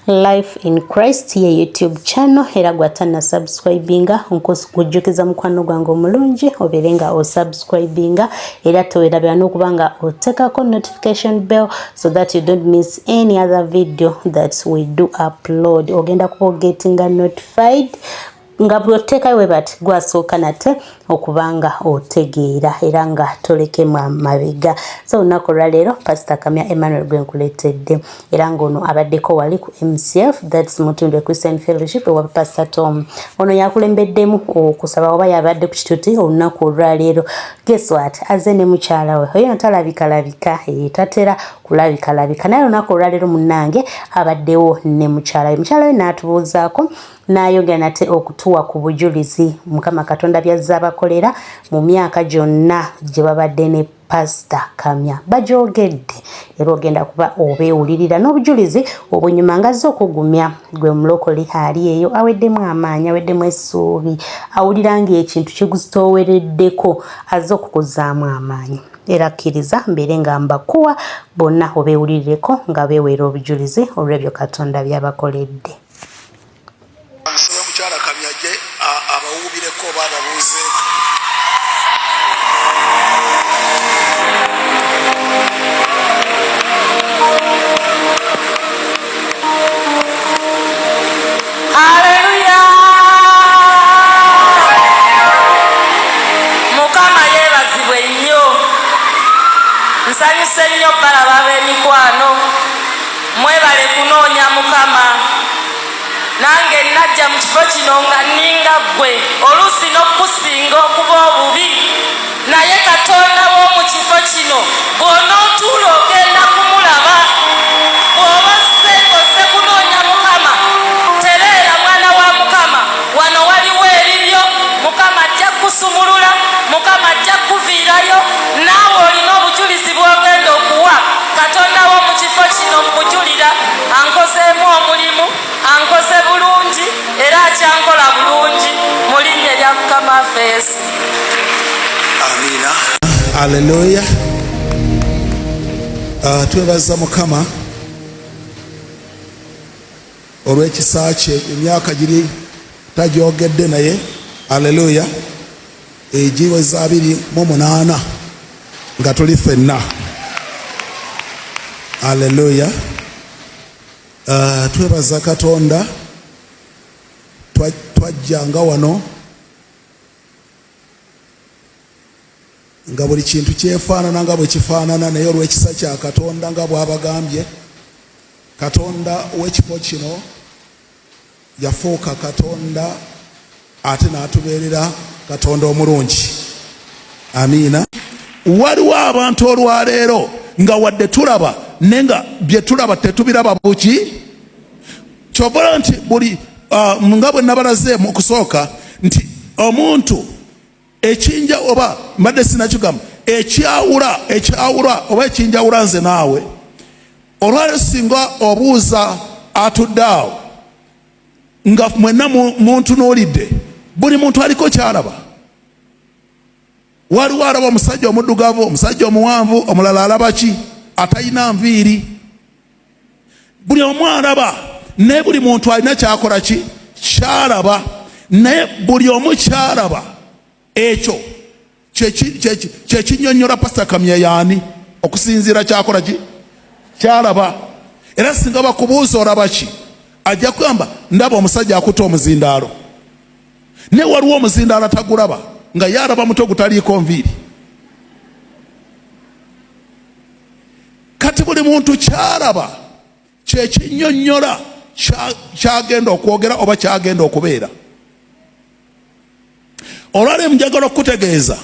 Life in Christ ye YouTube channel era gwatana subscribinga nkujjukiza mukwano gwange omulungi obeere nga osubscribinga era towerabira n'okuba nga otekako notification bell so that you don't miss any other video that we do upload. Ogenda kuba ogetinga notified nga bw'oteekayo we bati gwasooka nate okuba nga otegeera era nga tolekemu mabega. So olunaku olwaleero Pasita Kamya Emmanuel gwe nkuleetedde era ng'ono abaddeko wali ku MCF, that's Mutundwe Christian Fellowship ewa Pasita Tom. Ono yakulembeddemu okusaba oba yabadde ku kituti olunaku olwaleero. Guess what, azze ne mukyala we oyo talabikalabika, tatera kulabikalabika, naye olunaku olwaleero munnange abaddewo ne mukyala we. Mukyala we n'atubuuzaako n'ayongera nate okutuwa ku bujulizi Mukama Katonda byazze abakolera mu myaka gyonna gye babadde ne Pasita Kamya. Bagyogedde era ogenda kuba obeewulirira n'obujulizi obunyuma ng'azze okugumya gwe mulokole ali eyo aweddemu amaanyi, aweddemu essuubi, awulira ng'ekintu kiguzitoowereddeko, azze okukuzzaamu amaanyi. Era kkiriza mbeere nga mbakuwa bonna obeewulirireko nga beeweera obujulizi olw'ebyo Katonda by'abakoledde. Nsaba mukyala Kamya ajje abawuubireko oba ababuuzeeko. Haleluya! Mukama yeebazibwe nnyo. Nsanyuse nnyo balaba ab'emikwano. Mwebale kunoonya Mukama. Nange najja mu kifo kino nga nninga ggwe, oluusi n'okukusinga okuba obubi, naye Katonda w'omu kifo kino bw'onootuula ogenda kumulaba. Bw'oba ozze ng'ozze kunoonya Mukama, tereera mwana wa Mukama, wano waliwo ebibyo. Mukama ajja kukusumulula, Mukama ajja kukuviirayo, naawe olina obujulizi bw'ogenda okuwa. Katonda w'omu kifo kino mmujulira, ankozeemu omulimu, ankoze bulungi era akyankola bulungi mu linnya erya Mukama waffe Yesu. Amiina. Aleluya. Twebaza Mukama olw'ekisa kye. Emyaka giri tagyogedde naye aleluya egiweza 28 nga tuli ffenna. Aleluya. Twebaza Katonda. Twajjanga wano nga buli kintu kyefaanana nga bwe kifaanana, naye olw'ekisa kya Katonda nga bw'abagambye, Katonda w'ekifo kino yafuuka Katonda ate n'atubeerera Katonda omulungi. Amiina. Waliwo abantu olwaleero nga wadde tulaba naye nga bye tulaba tetubiraba buki. Kyova nti buli nga bwe nabalaze mu kusooka nti omuntu ekinja oba mbadde sinakigamba ekyawula ekyawula oba ekinjawula nze naawe olwaleero, singa obuuza atudde awo nga mwenna muntunuulidde, buli muntu aliko kyalaba. Waliwo alaba omusajja omuddugavu, omusajja omuwanvu, omulala alaba ki atalina nviiri. Buli omu alaba, naye buli muntu alina kyakola ki kyalaba, naye buli omu kyalaba ekyo kyekinyonyola Pasita Kamya yaani okusinziira kyakola ki kyalaba. Era singa bakubuuza olaba ki, ajja kugamba ndaba omusajja akutte omuzindaalo, naye waliwo omuzindaalo atagulaba nga ye alaba mutwe gutaliiko nviiri. Kati buli muntu kyalaba kyekinyonyola kyagenda okwogera oba kyagenda okubeera. Olwaleero njagala okukutegeeza,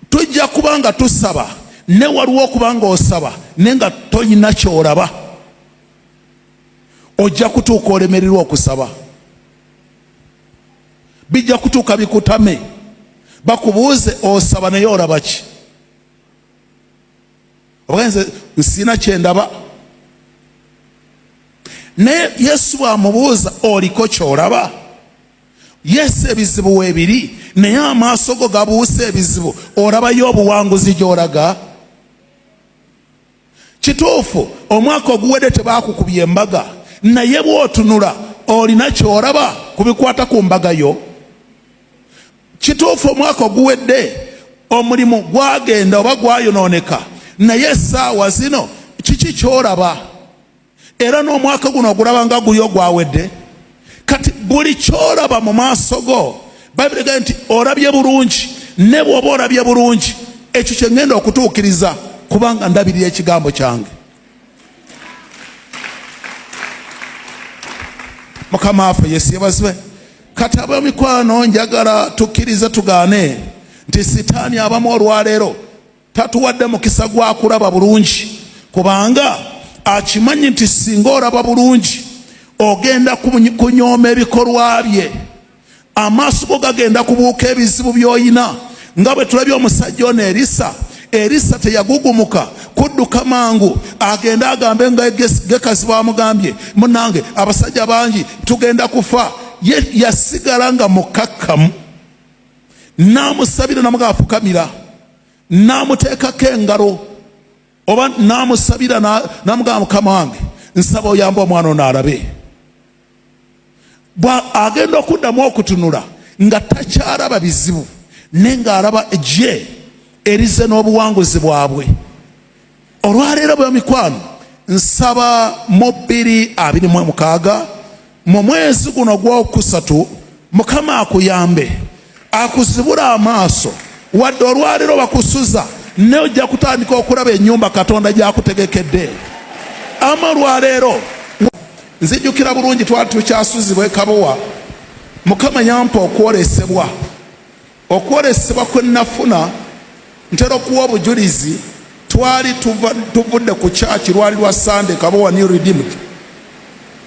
tujja kuba nga tusaba, ne waliwo okuba nga osaba naye nga tolina kyolaba, ojja kutuuka olemererwa okusaba, bijja kutuuka bikutame, bakubuuze osaba naye olaba ki? Oba nze nsina kyendaba. Naye Yesu bw'amubuuza oliko kyolaba, Yesu ebizibu weebiri, naye amaaso go gabuuse ebizibu, olabayo obuwanguzi gy'olaga? Kituufu omwaka oguwedde tebaakukubye embaga, Naye bw'otunula olina ky'olaba ku bikwata ku mbaga yo? Kituufu omwaka oguwedde omulimu gwagenda oba gwayonooneka, naye essaawa zino kiki ky'olaba? Era n'omwaka guno ogulaba nga guli ogwawedde? Kati buli ky'olaba mu maaso go, Bayibuli egambye nti olabye bulungi, ne bw'oba olabye bulungi, ekyo kye ŋŋenda okutuukiriza kubanga ndabirira ekigambo kyange. Mukama waffe Yesu yebazibwe. Kati ab'emikwano, njagala tukkirize tugaane nti sitaani abamu olwaleero tatuwadde mukisa gwa kulaba bulungi, kubanga akimanyi nti singa olaba bulungi ogenda kunyooma ebikolwa bye, amaaso go gagenda kubuuka ebizibu by'olina. Nga bwe tulabye omusajja ono Erisa, Erisa teyagugumuka kudduka mangu agende agambe nga Gekazi bwamugambye, munange abasajja bangi tugenda kufa. Ye yasigala nga mukakkamu, n'amusabira, namuga afukamira, n'amuteekako engalo oba n'amusabira, n'amugamba mukama wange nsaba oyambe omwana ono alabe. Bwa agenda okuddamu okutunula nga takyalaba bizibu, naye ng'alaba eggye erize n'obuwanguzi bwabwe. Olwaleero bwe mikwano, nsaba mu 2026 mu mwezi guno ogwokusatu, Mukama akuyambe akuzibule amaaso. Wadde olwaleero bakusuza, naye ojja kutandika okulaba ennyumba Katonda gy'akutegekedde. Ama olwaleero nzijukira bulungi, twali tukyasuzibwa e Kabowa, Mukama yampa okwolesebwa. Okwolesebwa kwe nafuna, ntera okuwa obujulizi. Twali tuvudde ku kyaki, lwali lwa Sande, Kabowa New Redeemed,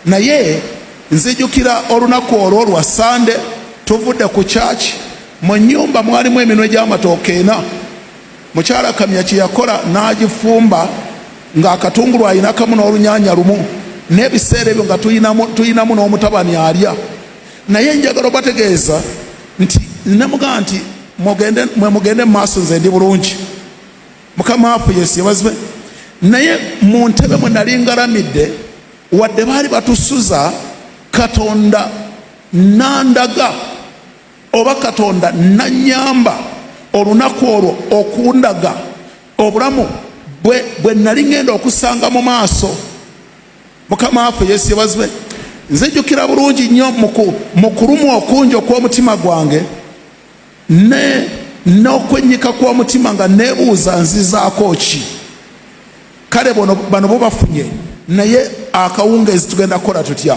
naye nzijukira olunaku olwo lwa Sande, tuvudde ku kyaki, mu nnyumba mwalimu eminwe gy'amatooke ena. Mukyala Kamya kye yakola n'agifumba ng'akatungulu alina kamu n'olunyaanya lumu, n'ebiseera ebyo nga tuyinamu n'omutabani alya. Naye njagala obategeeza nti namugamba nti mwe mugende mu maaso, nze ndi bulungi. Mukama waffe Yesu yebazibwe. Naye mu ntebe mwe nali ngalamidde, wadde baali batusuza, Katonda nandaga oba Katonda nanyamba olunaku olwo okundaga obulamu bwe nali ngenda okusanga mu maaso. Mukama waffe Yesu yebazibwe. Nzijukira bulungi nnyo mu kulumwa okungi okw'omutima gwange n'okwennyika kw'omutima, nga neebuuza nzizaako ki? Kale bano bo bafunye, naye akawungeezi tugenda kukola tutya?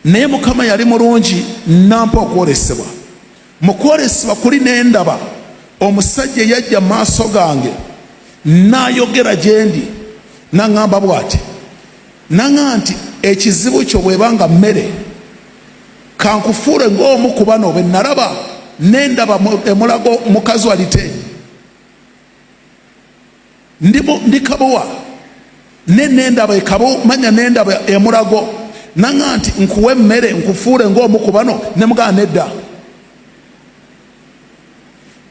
Naye Mukama yali mulungi, nampa okwolesebwa. Mu kwolesebwa kuli nendaba omusajja eyajja mu maaso gange n'ayogera gye ndi, n'aŋŋamba bw'ati, n'aŋŋamba nti ekizibu kyo bw'eba nga mmere, kankufuule ng'omu ku bano be nalaba nendaba emulago mu casualty. Ndi Kabowa ne nendaba ekabo manya nendaba emulago, naŋa nti nkuwe emmere nkufuule ng'omu ku bano, ne mugamba nedda.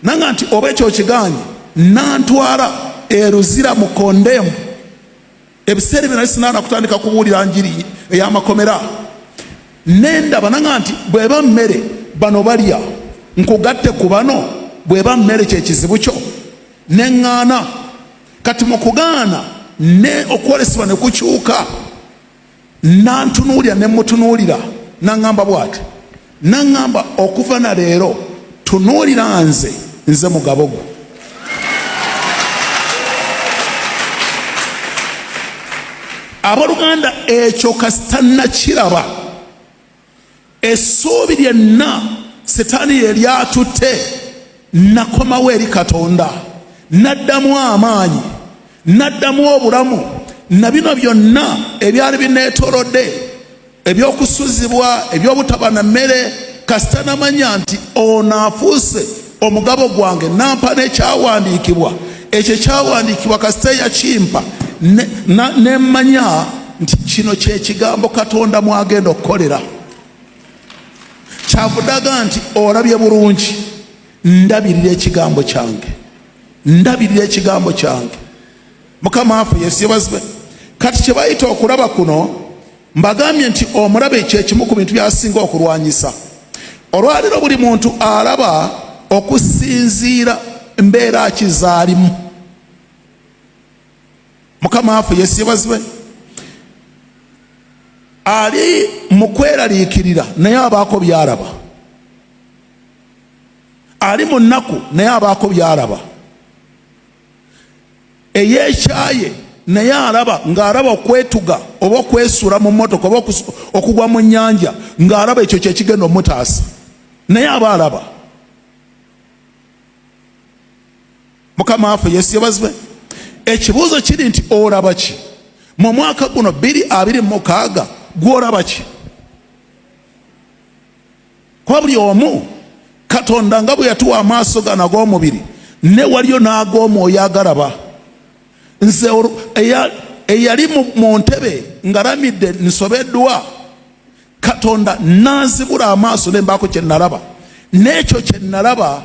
Naŋa nti oba ekyo kigaanyi, nantwala eruzira mu kondemu. Ebiseera ebyo nali sinaana kutandika kubuulira njiri ey'amakomera. Nendaba naŋa nti bw'eba mmere bano balya, nkugatte ku bano, bw'eba mmere kyekizibu kyo, neŋŋaana. Kati mu kugaana ne okwolesebwa ne kukyuka, nantunuulira ne mutunuulira, naŋŋamba bw'ati, naŋŋamba okuva na leero tunuulira nze, nze mugabo gwo. Abooluganda, ekyo kasita nakiraba, essuubi lyenna sitaani lye lyatutte, nakomawo eri Katonda, naddamu amaanyi, naddamu obulamu. Na bino byonna ebyali bineetolodde, ebyokusuzibwa, ebyobutaba na mmere, kasita namanya nti ono afuuse omugabo gwange, nampa n'ekyawandiikibwa. Ekyo ekyawandiikibwa kasita yakimpa, nemmanya nti kino kyekigambo Katonda mwagenda okukolera. Kyavudaga nti olabye bulungi, ndabirira ekigambo kyange, ndabirira ekigambo kyange. Mukama waffe Yesu yebazibwe. Kati kye bayita okulaba kuno, Mbagambye nti omulabe kyekimu ku bintu byasinga okulwanyisa. Olwaleero buli muntu alaba okusinziira mbeera ki zaalimu. Mukama waffe Yesu yebazibwe. Ali mu kweraliikirira naye abaako byalaba. Ali mu nnaku naye abaako byalaba. Eyekyaye naye alaba ng'alaba okwetuga oba okwesuula mu mmotoka oba okugwa mu nnyanja ng'alaba ekyo kyekigenda omutaasa naye aba alaba. Mukama waffe Yesu yebazibwe. Ekibuuzo kiri nti olaba ki mu mwaka guno 2026? Gwolaba ki? Kuba buli omu Katonda nga bwe yatuwa amaaso gano ag'omubiri ne waliyo n'ag'omwoyo agalaba. Nze eyali mu ntebe ngalamidde nsobeddwa, Katonda nanzibula amaaso ne mbaako kye nalaba, n'ekyo kye nalaba.